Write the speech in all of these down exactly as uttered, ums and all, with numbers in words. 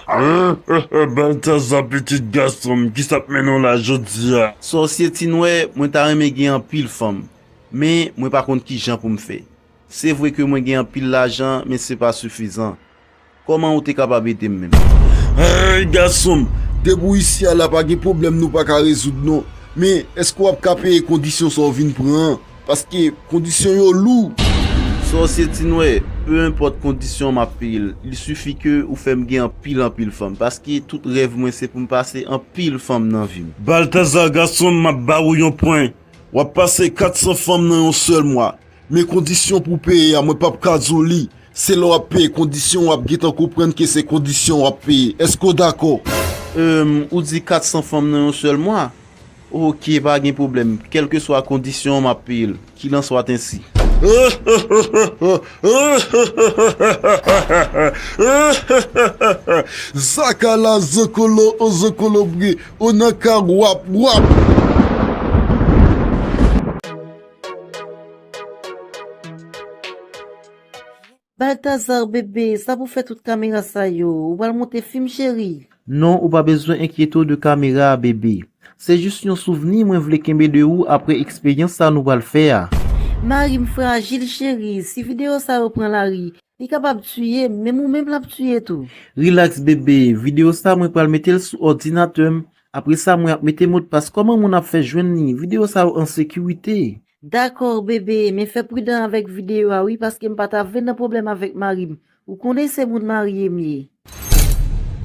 Baltaza, pitit gason m, kisa k mennen w la jodi a? Sòsye Tinwè, mwen ta renmen gen anpil fanm, men mwen pa konn kijan pou m fè. Se vre ke mwen gen anpil lajan, men se pa sifizan. Kòman ou te kapab ede m menm? Hey, gason m, depi w isi a la, pa gen pwoblèm nou pa ka rezoud non. Men, èske w ap ka peye kondisyon sa w vin pran an? Paske kondisyon yo lou. Sòsye Tinwè, pe enpòt kondisyon m ap peye l. Il sifi ke ou fè m gen anpil, anpil fanm. Paske tout rèv mwen se pou m pase anpil fanm nan vi m. Baltaza, gason m, m ap ba ou yon pwen. W ap pase kat san fanm nan yon sèl mwa. Men kondisyon pou peye a, mwen p ap ka di w li. Se lè w ap peye kondisyon, w ap gentan konprann ke se kondisyon w ap peye. Èske w dakò? Em, ou di kat san fanm nan yon sèl mwa? Oke, pa gen pwoblèm. Kèlkeswa kondisyon an, m ap peye l. Qu'il en soit ainsi. Zakala zokolo, o zokolo bre, o nan ka wap, wap. Baltazar, bebe, sa pou fè tout kamera sa yo? Ou pral monte fim, cheri? Non, ou pa bezwen enkyete w de kamera a, bebe. Se jis yon souvni mwen vle kenbe de ou apre eksperyans sa nou pral fè a. Mari m frajil, cheri. Si videyo sa yo pran lari, li kapab tiye m, menm ou menm l ap tiye tou. Rilaks, bebe. Videyo sa mwen pral mete l sou òdinatè m. Apre sa, mwen ap mete modpas kòman moun ap fè jwenn li. Videyo sa yo an sekirite. Dakò, bebe, men fè pridan avèk videyo a wi, paske m pa ta vle nan pwoblèm avèk mari m. Ou konnen se moun marye m ye.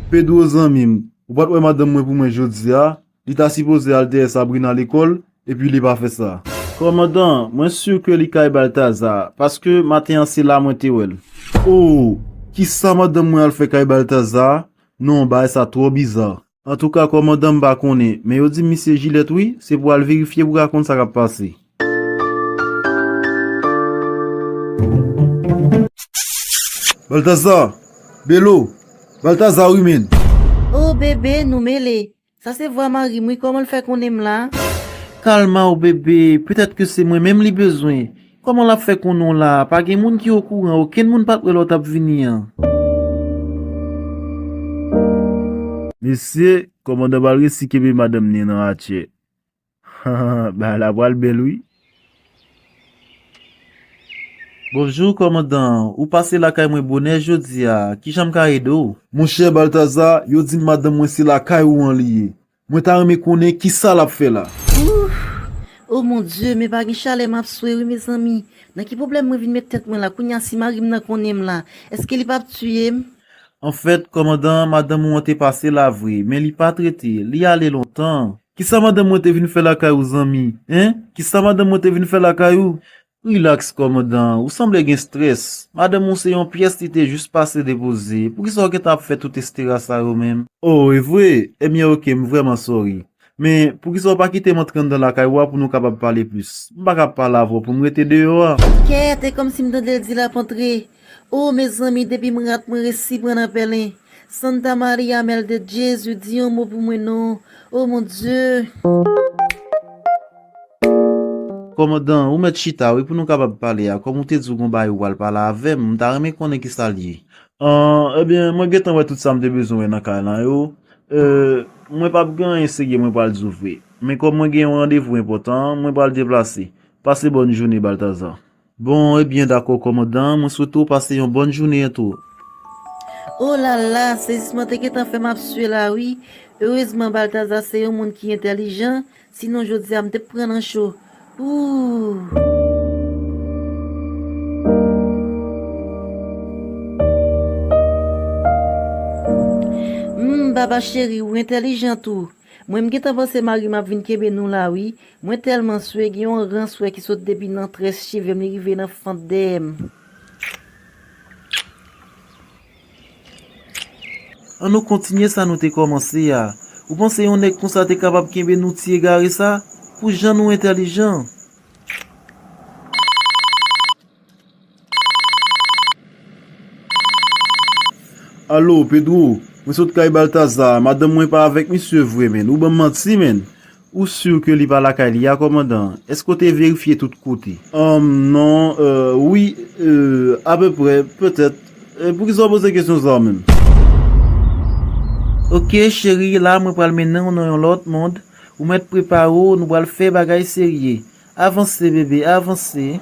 Pedro, zanmi m, ou pa t wè madanm mwen pou mwen jodi a? Li ta sipoze al dèyè Sabrina lekòl, epi li pa fè sa. Kòmandan, mwen si ke li kay Baltaza, paske maten an se la mwen te wè l. Oh, kisa madanm mwen al fè kay Baltaza? Non, bagay sa twò biza. Antouka, kòmandan, m pa konnen, men yo di m misye Jilèt wi, se pou al verifye pou ka konn sa k ap pase. Baltaza! Belo! Baltaza wi menn! Oh, bebe, nou mele. Sa se vwa mari m wi, kòman l fè konnen m la? Kalma w, bebe, petèt ke se mwen menm li bezwen. Kòman l ap fè konnen w la? Pa gen moun ki okouran, okenn moun pa t wè lè w t ap vini an. Mesye, kòmandan pral resi kenbe madanm ni nan atjè. Bagay la pral bèl wi. Bonjou, kòmandan. Ou pase lakay mwen bonè jodi a. Kijan m ka ede w? Monchè Baltaza, yo di m madanm mwen se lakay ou an li ye. Mwen ta renmen konnen kisa l ap fè la. Ouf! O mon Dye, men pa gen chalè m ap swe wi, mezanmi. Nan ki pwoblèm mwen vin met tèt mwen la? Kounye a, si mari m nan konnen m la, èske li p ap tiye m? Anfèt, kòmandan, madanm ou an te pase la vre, men li pa t rete, li ale lontan. Kisa madanm mwen te vin fè lakay ou, zanmi? Hein? Kisa madanm mwen te vin fè lakay ou? Rilaks, kòmandan, ou sanble gen strès. Madanm ou se yon pyès li te jis pase depoze. Poukisa w gentan ap fè tout estera sa yo menm? Oh, e vre? Ebyen, oke, m vrèman sorry. Men, poukisa w pa kite m antre anndan lakay ou a pou nou kapab pale plis? M pa ka pale avè w pou m rete deyò a. Kèt, e kòmsi m tande l di l ap antre. O, mezanmi, depi m rat, mwen resi pran nan pèlen. Santa Maria, Mèl de Jezi, di yon mo pou mwen non. O, mon Dye. Kòmandan, ou mèt chita wi pou nou kapab pale a. Kòm ou te di w gon bagay ou pral pale avè m, m ta renmen konnen kisa l ye. An, ebyen, mwen gentan wè tout sa m te bezwen wè nan kay lan yo. E, mwen p ap gen anyen serye mwen pral di w vre. Men kòm mwen gen yon randevou enpòtan, mwen pral deplase. Pase bòn jounen, Baltaza. Bon, ebyen, dakò, kòmandan, mwen swete w pase yon bòn jounen tou. O la la, sezisman te gentan fè m ap swe la wi. Erezman, Baltaza se yon moun ki entèlijan, sinon jodi a m t ap pran nan cho. Ooh. Hmm, baba cheri, ou entèlijan tou. Mwen, m gentan panse mari m ap vin kenbe nou la wi. Mwen tèlman swe, gen yon ran swe ki sot depi nan très cheve m, li rive nan fant dèyè m. Ann nou kontinye sa nou te kòmanse a. Ou panse yon nèg konsa te kapab kenbe nou ti egare sa? Pou jan nou entèlijan. Alo, Pedro, mwen sot kay Baltaza, madanm mwen pa avèk misye vre, menn. Ou ban m manti, menn. Ou si ke li pa lakay li a, kòmandan? Èske w te verifye tout kote? Ahn, non, euh, wi, euh, apeprè, petèt. E poukisa w poze kesyon sa a menm? Ok, cheri, la mwen pral mennen w nan yon lòt mond. Ou mèt prepare w, nou pral fè bagay serye. Avanse, bebe, avanse.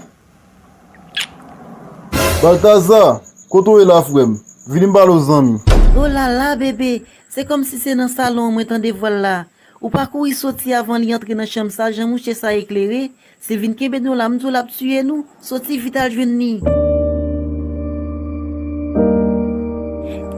Baltaza, kote w ye la, frè m? Vini m pale w, zanmi. O la la, bebe, se kòmsi se nan salon an mwen tande vwa l la. Ou pa kouri soti avan li antre nan chanm sa, jan mouche sa eklere? Se vin kenbe nou la, m di w l ap tiye nou. Soti vit al jwenn li.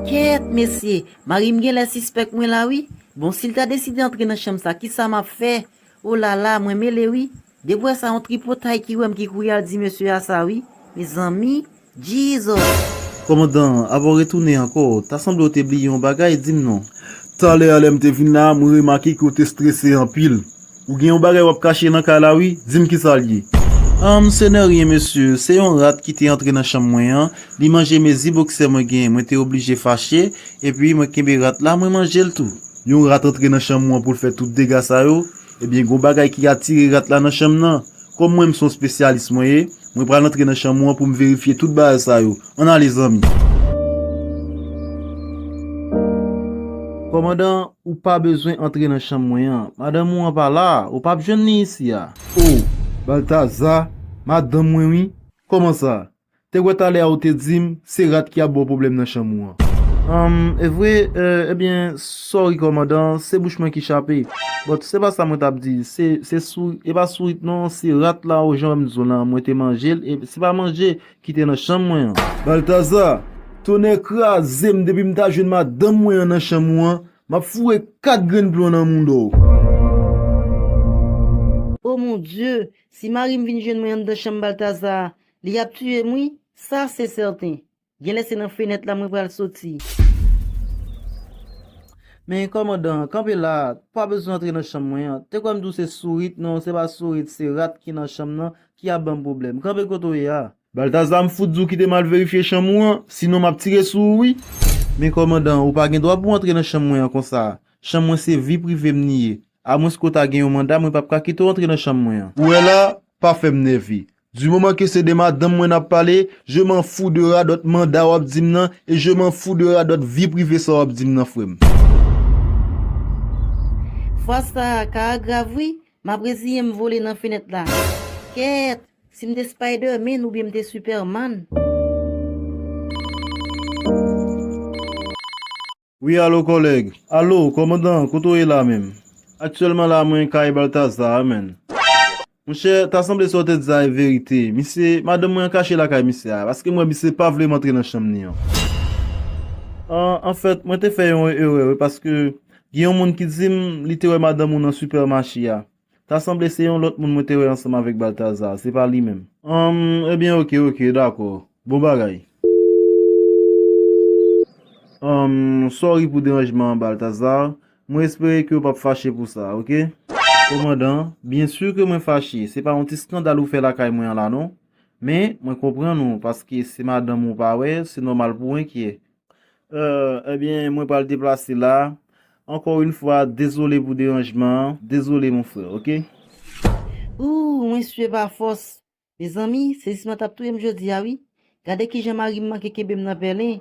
Kèt, mesye, mari m genlè sispèk mwen la, wi. Bon, si l ta deside antre nan chanm sa, kisa m ap fè? O la la, mwen mele, wi. Depi w wè sa, yon tripotay ki wè m ki kouri al di mesye a sa, wi. Mezanmi, Jesus! Kòmandan, avan w retounen ankò, ta sanble w te bliye yon bagay, di m non. Talè a lè m te vin la, mwen remake ke w te strese anpil. Ou gen yon bagay w ap kache nan kay la, wi, di m kisa l ye. Ahn, ce n'est rien, mesye, se yon rat ki te antre nan chanm mwen an, li manje mezi boksè mwen genyen, mwen te oblije fache, epi mwen kenbe rat la, mwen manje l tou. Yon rat antre nan chanm ou an pou l fè tout dega sa yo? Ebyen, gon bagay ki atire rat la nan chanm nan. Kòm mwen, m se yon espesyalis mwen ye, mwen pral antre nan chanm ou an pou m verifye tout bagay sa yo. Ann ale, zanmi. Kòmandan, ou pa bezwen antre nan chanm mwen an. Madanm ou an pa la, ou p ap jwenn li isi a. O, Baltaza, madanm mwen wi. Kòman sa? Te kwè talè a ou te di m se rat ki ap ba w pwoblèm nan chanm ou an. Anm, e vre, eh, ebyen, sorry kòmandan, se bouch mwen ki chape. But se pa sa mwen t ap di, se, se sou, e pa sourit non, se rat la, o jan m di w lan, mwen te manje l, e se pa manje ki te nan chanm mwen an. Baltaza, tonnè kraze m, depi m ta jwenn madanm mwen an nan chanm ou an, m ap foure kat grenn plon nan mouda w. O mon Dye, si mari m vin jwenn mwen anndan chanm Baltaza, li ap tiye m wi, sa se sèten. Genlè se nan fenèt la mwen pral soti. Men kòmandan, kanpe la, pa bezwen antre nan chanm mwen an. Te kwè m di w se sourit, non, se pa sourit, se rat ki nan chanm nan ki ap ban m pwoblèm. Kanpe kote w ye a. Baltaza, m fout di w kite m al verifye chanm ou an, sinon m ap tire sou ou wi. Men kòmandan, ou pa gen dwa pou w antre nan chanm mwen an konsa. Chanm mwen se vi prive m li ye. Amwenske w ta gen yon manda, mwen p ap ka kite w antre nan chanm mwen an. Ou wè la, pa fè m nève. Du moment que c'est de madanm mwen n ap pale, je m'en fous de radòt manda w ap di m nan, e je m'en fous de radòt vi prive sa w ap di m nan, frè m. Fwa sa a ka grav wi, m ap reziye m vole nan fenèt la. Kèt, si m te Spider-Man oubyen m te Superman. Wi, alo, kòlèg. Alo, kòmandan, kote w ye la menm? Aktyèlman la, mwen kay Baltaza a, menn. Monchè, ta sanble sa w te di a e verite. Misye, madanm mwen an kache lakay misye a, paske m wè misye pa vle m antre nan chanm ni an. An, anfèt, mwen te fè yon erè, wi, paske gen yon moun ki di m li te wè madanm ou nan sipèmache a. Ta sanble se yon lòt moun mwen te wè ansanm avèk Baltaza, se pa li menm. Anm, ebyen, oke, oke, dakò. Bon bagay. Anm, sorry pou deranjman an, Baltaza. Mwen espere ke w p ap fache pou sa, oke? Kòmandan, byen si ke mwen fache. Se pa yon ti eskandal ou fè lakay mwen an la, non. Men, mwen konprann ou, paske se madanm ou pa wè, se nòmal pou w enkyè. Euh, ebyen, mwen pral deplase la. Encore une fois, dezole pou deranjman an. Dezole, mon frè, oke? Ooh, mwen swe pa fòs. Mezanmi, sezisman t ap touye m jodi a, wi. Gade kijan mari m manke kenbe m nan pèlen.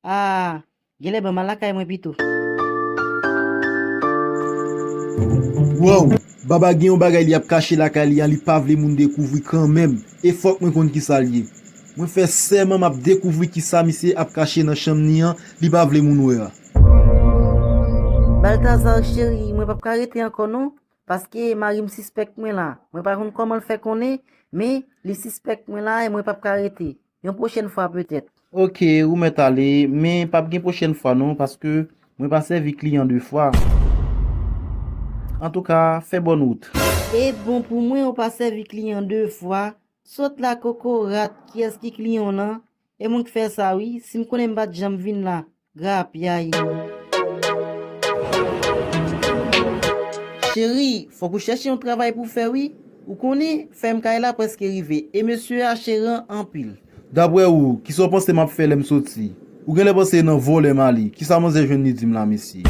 Ah, genlè ban m al lakay mwen pito. Wow! Baba gen yon bagay li ap kache lakay li a, li pa vle moun dekouvri kanmenm. E fòk mwen konn kisa l ye. Mwen fè sèman m ap dekouvri kisa misye ap kache nan chanm ni an, li pa vle moun wè a. Baltazar cheri, mwen p ap ka rete ankò non, paske mari m sispèk mwen la. Mwen pa konn kòman l fè konnen, men li sispèk mwen la e mwen p ap ka rete. Yon pwochèn fwa petèt. Oke, ou mèt ale, men p ap gen pwochèn fwa non, paske mwen pa sèvi kliyan de fwa. Antouka, fè bòn wout. E bon pou mwen ou pa sèvi kliyan de fwa. Sot la kokorat, kiyès ki kliyan w lan? E mwen k fè sa wi, si m konnen m pa t janm vin la. Grapyay. Cheri, fòk ou chèche yon travay pou fè wi. Ou konnen, fèm kay la prèske rive, e mesye a cheran anpil. Daprè ou, kisa w panse m ap fè lè m soti? Ou genlè panse e nan vòlè m ale. Kisa manzè jwenn li di m la, mesye?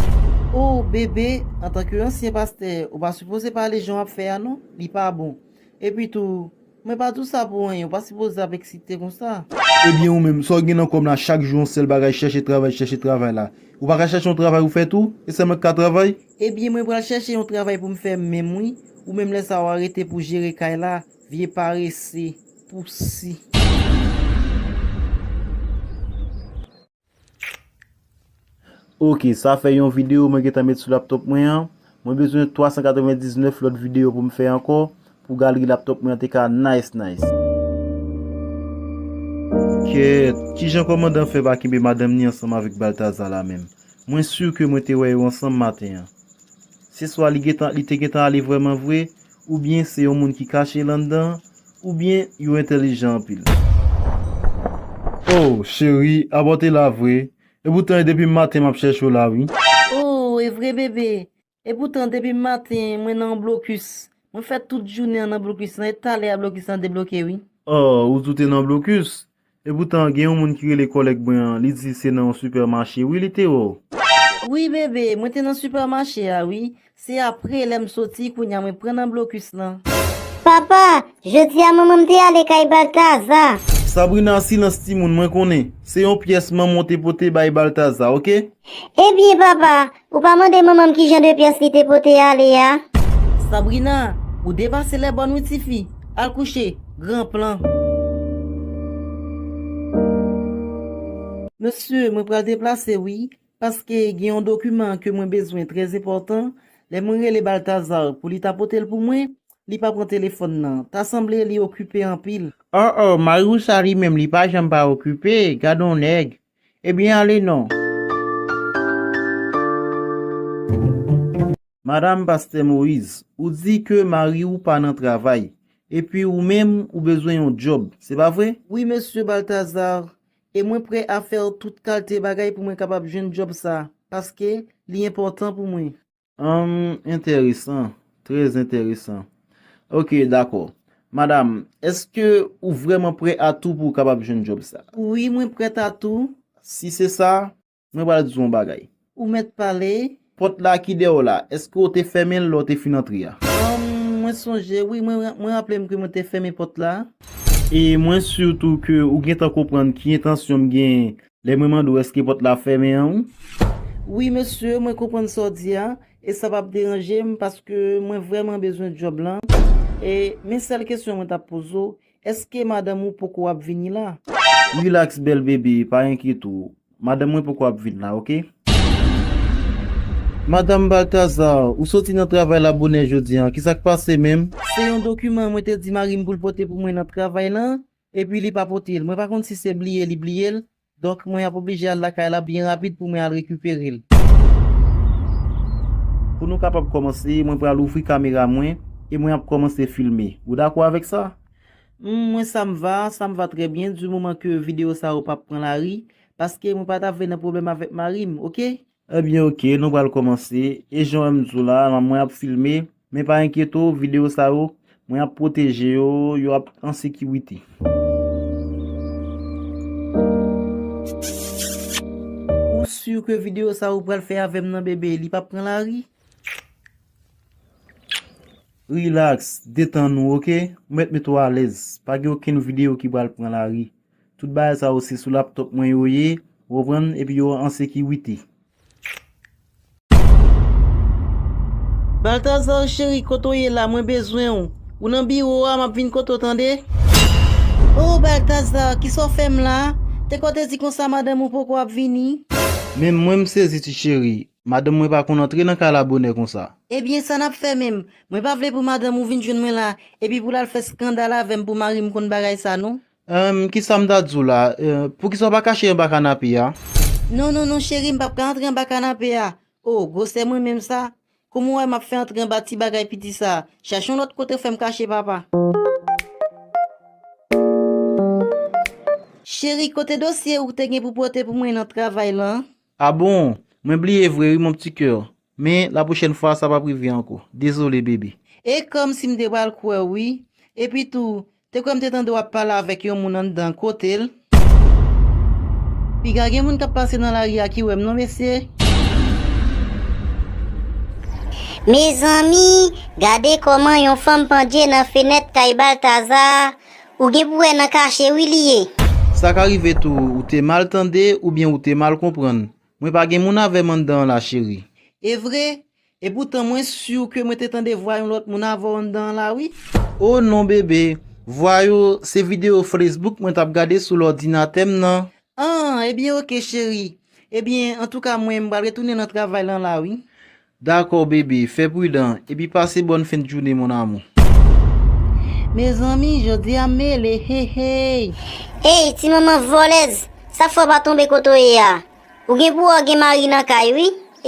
O, bebe, antanke ansyen pastè, ou pa sipoze pale jan w ap fè a non. Li pa bon. Epi tou, mwen pa di w sa pou anyen, ou pa sipoze ap eksite konsa. Ebyen ou menm, sa w gen nan kò m la, chak jou yon sèl bagay, chèche travay, chèche travay la. Ou pa ka chèche yon travay ou fè tou? E sèl mwen k ka travay? Ebyen mwen pral chèche yon travay pou m fè menm wi. Ou menm lè sa w arete pou jere kay la, vye parese, pousi. Oke, sa fè yon videyo mwen gentan met sou laptop mwen an. Mwen bezwen twa san katrevendiznèf lòt videyo pou m fè ankò, pou galri laptop mwen an te ka nice nice. Kèt, kijan kòmandan fè pa kenbe madanm ni ansanm avèk Baltaza la menm? Mwen si ke mwen te wè yo ansanm maten an. Se swa li gentan, li te gentan ale vrèman vre, oubyen se yon moun ki kache l anndan, oubyen yo entèlijan anpil. Oh, cheri, apa w te la vre? Epoutan e depi maten m ap chèche w la wi. Oh, e vre bebe. Epoutan depi maten mwen nan blokis. Mwen fè tout jounen an nan blokis lan, e talè a blokis lan debloke wi. Oh, ou tou te nan blokis? Epoutan gen yon moun ki rele kòlèg mwen an, li di se nan yon sipèmache wi li te wè w. Wi bebe, mwen te nan sipèmache a wi. Se apre lè m soti kounye a mwen pran nan blokis lan. Papa, jodi a manman m te ale kay Baltaza. Sabrina, silans timoun, mwen konnen. Se yon pyès manman w te pote bay Baltaza, oke? Ebyen papa, ou pa mande manman m kijan de pyès li te pote ale a? Sabrina, ou depase lèbòn wi tifi. Al kouche, gran plan. Mesye, mwen pral deplase wi. Paske gen yon dokiman ke mwen bezwen trè enpòtan, lè mwen rele Baltazar pou li ta pote l pou mwen, li pa pran telefòn nan. Ta sanble li okipe anpil. Oh oh, mari w sa li menm li pa janm pa okipe, gad on nèg. Ebyen ale non. Madanm Pastè Moyiz, ou di ke mari w pa nan travay, epi ou menm ou bezwen yon djòb, se pa vre? Wi, mesye Baltazar, e mwen prè a fè tout kalte bagay pou mwen kapab jwenn djòb sa, paske li enpòtan pou mwen. Humm, enteresan, trè enteresan. Oke, dakò. Madanm, èske ou vrèman prè a tou pou w kapab jwenn djòb sa? Wi, mwen prèt a tou. Si se sa, mwen pral di w yon bagay. Ou mèt pale. Pòt la ki dèyè w la, èske w te fèmen l lè w te fin antre a? Humm, mwen sonje, wi, mwen, mwen raple m ke mwen te fèmen pòt la. E mwen si tou ke ou gentan konprann ki entansyon m genyen lè mwen mande w èske pòt la fèmen an, wi. Wi, mesye, mwen konprann sa w di a, e sa p ap deranje m paske mwen vrèman bezwen djòb lan. E, men sèl kesyon mwen t ap poze w, èske madanm ou poko ap vini la? Rilaks, bèl bebe, pa enkyete w. Madanm mwen poko ap vin la, oke? Madanm Baltazar, ou soti nan travay la bonè jodi a, kisa k pase menm? Se yon dokiman mwen te di mari m pou l pote pou mwen nan travay lan, epi li pa pote l. Mwen pa konn si se bliye li bliye l, donk mwen ap oblije al lakay la byen rapid pou mwen al rekipere l. Pou nou kapab kòmanse, mwen pral ouvri kamera mwen e mwen ap kòmanse filme. Ou dakò avèk sa? Hmm, mwen sa m va, sa m va trè byen, di moman ke videyo sa yo p ap pran lari, paske mwen pa ta vle nan pwoblèm avèk mari m, oke? Ebyen, oke, nou pral kòmanse. E jan w wè m di w la, mwen ap filme, men pa enkyete w, videyo sa yo, mwen ap pwoteje yo, yo ap an sekirite. Ou si ke videyo sa yo pral fè avè m nan, bebe, li p ap pran lari? Rilaks, detann ou, oke? Ou mèt mete w alèz. Pa gen okenn videyo ki pral pran lari. Tout bagay sa yo se sou laptop mwen yo ye, ou konprann, epi yo an sekirite. Baltazar cheri, kote w ye la, mwen bezwen w. Ou nan biwo a, m ap vin kote w tande. Oh, Baltazar, kisa w fè m la? Te kwè w te di konsa madanm ou poko ap vini? Men mwen m sezi ti cheri. Madanm mwen pa konn antre nan kay la bonè konsa. Ebyen, sa n ap fè menm? Mwen pa vle pou madanm ou vin jwenn mwen la, epi pou l al fè eskandal avè m pou mari m konn bagay sa non. Humm, kisa m ta di w la? Eh, poukisa w pa kache anba kanape a? Non, non, non, cheri, m p ap ka antre anba kanape a. Oh, gwosè mwen menm sa. Kòman w wè m ap fè antre anba ti bagay piti sa? Chache yon lòt kote fè m kache, papa. Cheri, kote dosye ou te gen pou pote pou mwen nan travay lan? A bon, mwen bliye vre wi, mon pti kè. Men, lapwochèn fwa, sa p ap rive ankò. Dezole, bebe. E kòmsi m te pral kwè w, wi. Epi tou, te kwè m te tande w ap pale avèk yon moun anndan, kote l? Piga gen moun k ap pase nan lari a ki wè m non, mesye. Mezanmi, gade kòman yon fanm pandye nan fenèt kay Baltazar. Ou gen pou wè nan kache wi li ye. Sa ka rive tou, ou te mal tande oubyen ou te mal konprann. Mwen pa gen moun avè m anndan an la, cheri. E vre? Epoutan, mwen si ke mwen te tande vwa yon lòt moun avè w anndan an la, wi. O non, bebe. Vwa yo, se videyo Facebook mwen t ap gade sou lòdinatè m nan. An, ebyen, oke, cheri. Ebyen, antouka, mwen, m pral retounen nan travay lan la, wi. Dakò, bebe, fè pridan, epi pase bòn fen de jounen, mon amour. Mezanmi, jodi a mele, hey, hey. Ey, ti manman vòlèz, sa fè w pa tonbe kote w ye a? Ou gen pou wè w gen mari nan kay, wi.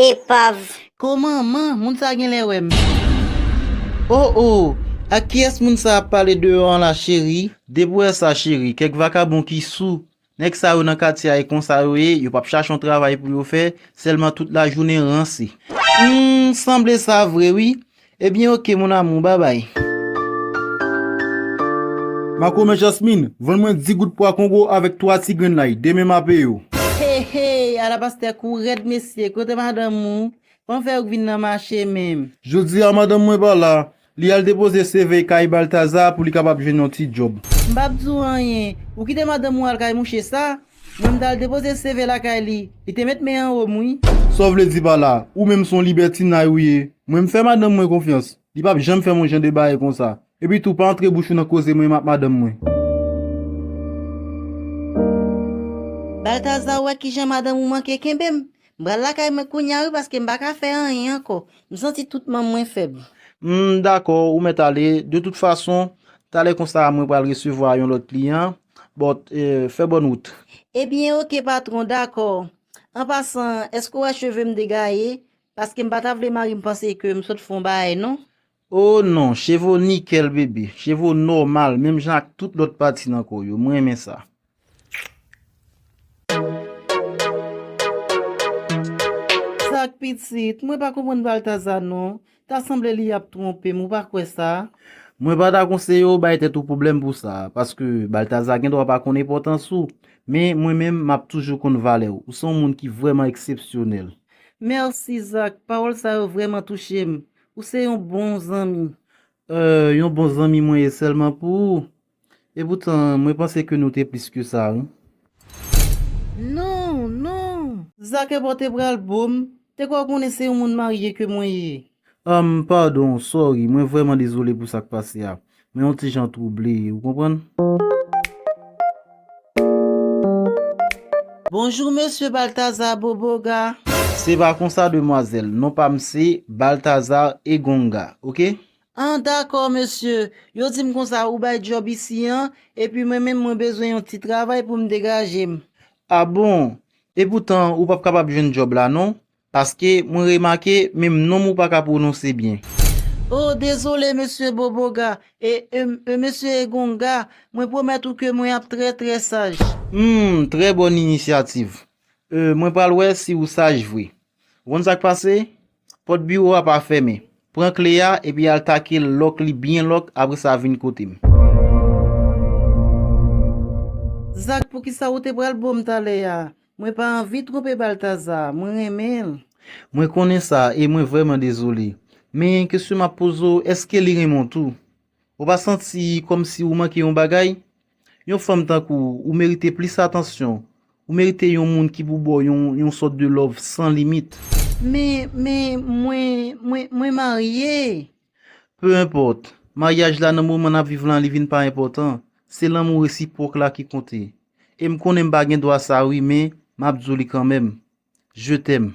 Epav. Ko manman, moun sa genlè wè m. O, o, ak kiyès moun sa ap pale deyò an la, cheri? Depi w wè sa, cheri, kèk vakabon ki sou. Nèg sa yo nan katye a, e konsa yo ye, yo p ap chache yon travay pou yo fè, sèlman tout lajounen ranse. Hmm, sanble sa vre, wi. Ebyen, oke, mon amour, babay. Makomè Jasmine, vann mwen dis gout pwa Kongo avèk twa ti grenn lay. Demen m a peye w. Hey, hey, ala pastè kou rèd, mesye. Kote madanm ou? Kòman fè ou vin nan mache menm? Jodi a, madanm mwen pa la. Li al depoze C V kay Baltazar pou li kapab jwenn yon ti djòb. M p ap di w anyen. Ou kite madanm ou al kay mouche sa? Mwen, m t al depoze C V lakay li. Li te met men anwo m, wi. Sa w vle di pa la? Ou menm se yon libètinay ou ye. Mwen, m fè madanm mwen konfyans. Li p ap janm fè m yon jan de bagay konsa. Epi tou, pa antre bouch ou nan koze mwen menm ak madanm mwen. Baltazar, ou wè kijan madanm ou manke kenbe m? M pral lakay mwen kounye a, wi, paske m pa ka fè anyen ankò. M santi tout manm mwen fèb. Hmm, dakò, ou mèt ale. De tout fason, talè konsa, mwen pral resevwa yon lòt kliyan. But, eh, fè bòn wout. Ebyen, oke, patwon, dakò. An pasan, èske w wè cheve m degaye? Paske m pa ta vle mari m panse ke m sot fè yon bagay, non. O non, cheve w nikèl, bebe. Cheve w nòmal, menm jan ak tout lòt pati nan kò w yo. Mwen renmen sa. Sa k pitit, mwen pa konprann Baltazar non. Ta sanble li ap twonpe m, ou pa kwè sa? Mwen pa ta konseye w bay tèt ou pwoblèm pou sa, paske Baltazar gen dwa pa konn enpòtans ou, men mwen menm, m ap toujou konn valè w. Ou se yon moun ki vrèman eksepsyonèl. Mèsi, Zak. Pawòl sa yo vrèman touche m. Ou se yon bon zanmi. Eh, yon bon zanmi mwen ye sèlman pou ou. Epoutan, mwen panse ke nou te plis ke sa, wi. Non, non. Zak, enpòte pral bo m. Te kwè w konnen se yon moun marye ke mwen ye. Ahn, padon, sorry. Mwen vrèman dezole pou sa k pase a. Mwen yon ti jan twouble, ou konprann? Bonjou, mesye Baltazar Boboga. Se pa konsa, demwazèl. Non pa m se Baltazar Egonga, oke? An, dakò, mesye. Yo di m konsa ou bay djòb isi an, epi mwen menm mwen bezwen yon ti travay pou m degaje m. A bon? Epoutan, ou p ap kapab jwenn djòb la, non? Paske mwen remake, menm non m ou pa ka pwononse byen. O, dezole, mesye Boboga. E, e, e, mesye Egonga, mwen pwomèt ou ke mwen ap trè, trè saj. Hmm, trè bòn inisyativ. E, mwen pral wè si ou saj vre. Ou konn sa k pase? Pòt biwo a pa fèmen. Pran kle a epi al take l lòk li byen lòk, apre sa vin kote m. Zak, poukisa ou te pral bo m talè a? Mwen pa anvi twonpe Baltazar, mwen renmen l. Mwen konnen sa e mwen vrèman dezole. Men kesyon m ap poze w, èske li renmen w tou? Ou pa santi kòmsi ou manke yon bagay? Yon fanm tankou w, ou merite plis atansyon. Ou merite yon moun ki pou ba w yon, yon sòt de love san limit. Men, men, mwen, mwen, mwen marye. Peu importe, maryaj la nan moman n ap viv lan, li vin pa enpòtan. Se lanmou resipwòk la ki konte. E m konnen m pa gen dwa sa wi, men m ap di w li kanmenm. Je t'aime.